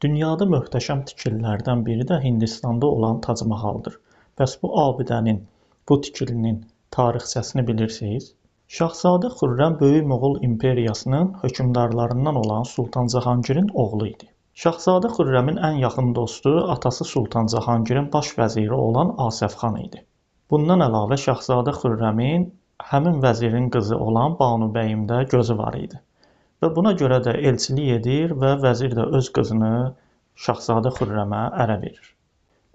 Dünyada möhtəşəm tikililərdən biri də Hindistanda olan Tac Mahaldır. Bəs bu abidənin, bu tikilinin tarixçəsini bilirsiniz? Şahzadə Xürrəm Böyük Moğol İmperiyasının hökmdarlarından olan Sultan Cahangirin oğlu idi. Şahzadə Xürrəmin ən yaxın dostu atası Sultan Cahangirin baş vəziri olan Asəf xan idi. Bundan əlavə Şahzadə Xürrəmin həmin vəzirin qızı olan Banu bəyimdə gözü var idi. Və buna görə də elçilik edir və vəzir də öz qızını Şahzadə Xürrəmə ərə verir.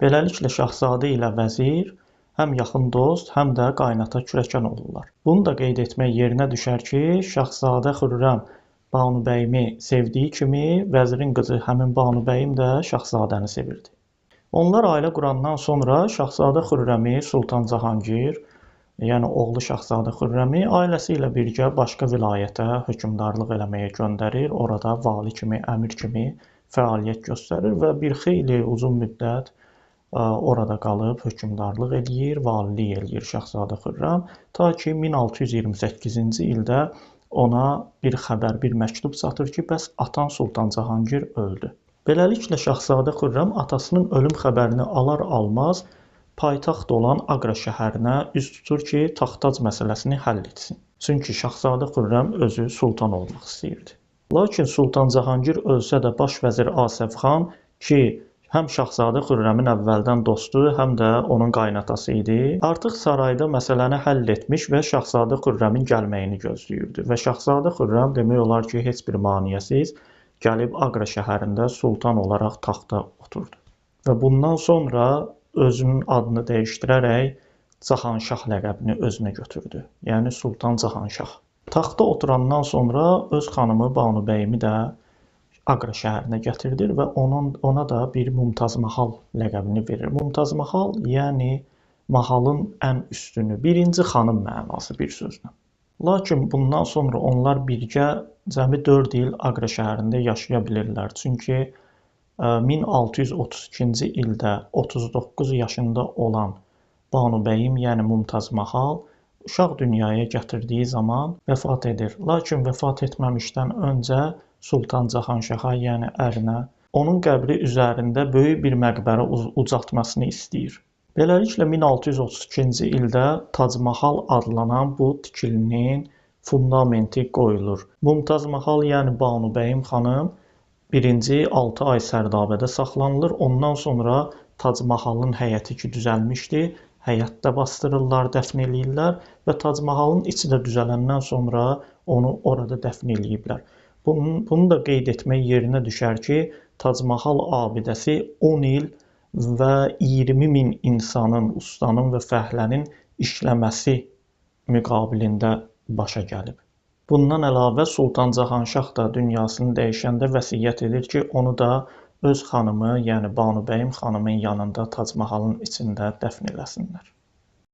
Beləliklə Şahzadə ilə vəzir həm yaxın dost, həm də qaynata kürəkən olurlar. Bunu da qeyd etmək yerinə düşər ki, Şahzadə Xürrəm Banu bəyimi sevdiyi kimi, vəzirin qızı həmin Banu bəyim də Şahzadəni sevirdi. Onlar ailə qurandan sonra Şahzadə Xürrəmi Sultan Cahangir, yəni oğlu Şahzadə Xürrəmi ailəsi ilə birgə başqa vilayətə hökmdarlıq eləməyə göndərir. Orada vali kimi, əmir kimi fəaliyyət göstərir və bir xeyli uzun müddət orada qalıb hökmdarlıq eləyir, valilik eləyir Şahzadə Xürrəm. Ta ki 1628-ci ildə ona bir xəbər, bir məktub çatır ki, bəs atan Sultan Cahangir öldü. Beləliklə Şahzadə Xürrəm atasının ölüm xəbərini alar-almaz paytaxt olan Aqra şəhərinə üz tutur ki, taxt-tac məsələsini həll etsin. Çünki Şahzadə Xürrəm özü sultan olmaq istəyirdi. Lakin Sultan Cahangir ölsə də baş vəzir Asəf xan ki, həm Şahzadə Xürrəmin əvvəldən dostu, həm də onun qaynatası idi, artıq sarayda məsələni həll etmiş və Şahzadə Xürrəmin gəlməyini gözləyirdi. Və Şahzadə Xürrəm demək olar ki, heç bir maneəsiz gəlib Aqra şəhərində sultan olaraq taxta oturdu. Və bundan sonra özünün adını dəyişdirərək Cahanşah ləqəbini özünə götürdü. Yəni Sultan Cahanşah. Taxta oturandan sonra öz xanımı Banu bəyimi də Aqra şəhərinə gətirdir və ona da bir Mumtaz Mahal ləqəbini verir. Mumtaz Mahal, yəni mahalın ən üstünü, birinci xanım mənası bir sözlə. Lakin bundan sonra onlar birgə cəmi 4 il Aqra şəhərində yaşaya bilirlər. Çünki 1632-ci ildə 39 yaşında olan Banu bəyim, yəni Mumtaz Mahal, uşaq dünyaya gətirdiyi zaman vəfat edir. Lakin vəfat etməmişdən öncə Sultan Cahanşaha, yəni ərinə, onun qəbri üzərində böyük bir məqbərə ucaltmasını istəyir. Beləliklə 1632-ci ildə Tac Mahal adlanan bu tikilinin fundamenti qoyulur. Mumtaz Mahal, yəni Banu bəyim xanım, birinci 6 ay sərdabədə saxlanılır. Ondan sonra Tac Mahalın həyəti ki düzəlmişdi, həyətdə bastırırlar, dəfn eləyirlər və Tac Mahalın içi də düzələndən sonra onu orada dəfn eləyiblər. Bunu da qeyd etmək yerinə düşər ki, Tac Mahal abidəsi 10 il və 20 min insanın, ustanın və fəhlənin işləməsi müqabilində başa gəlib. Bundan əlavə Sultan Cahanşah da dünyasını dəyişəndə vəsiyyət edir ki, onu da öz xanımı, yəni Banu bəyim xanımın yanında Tac Mahalın içində dəfn eləsinlər.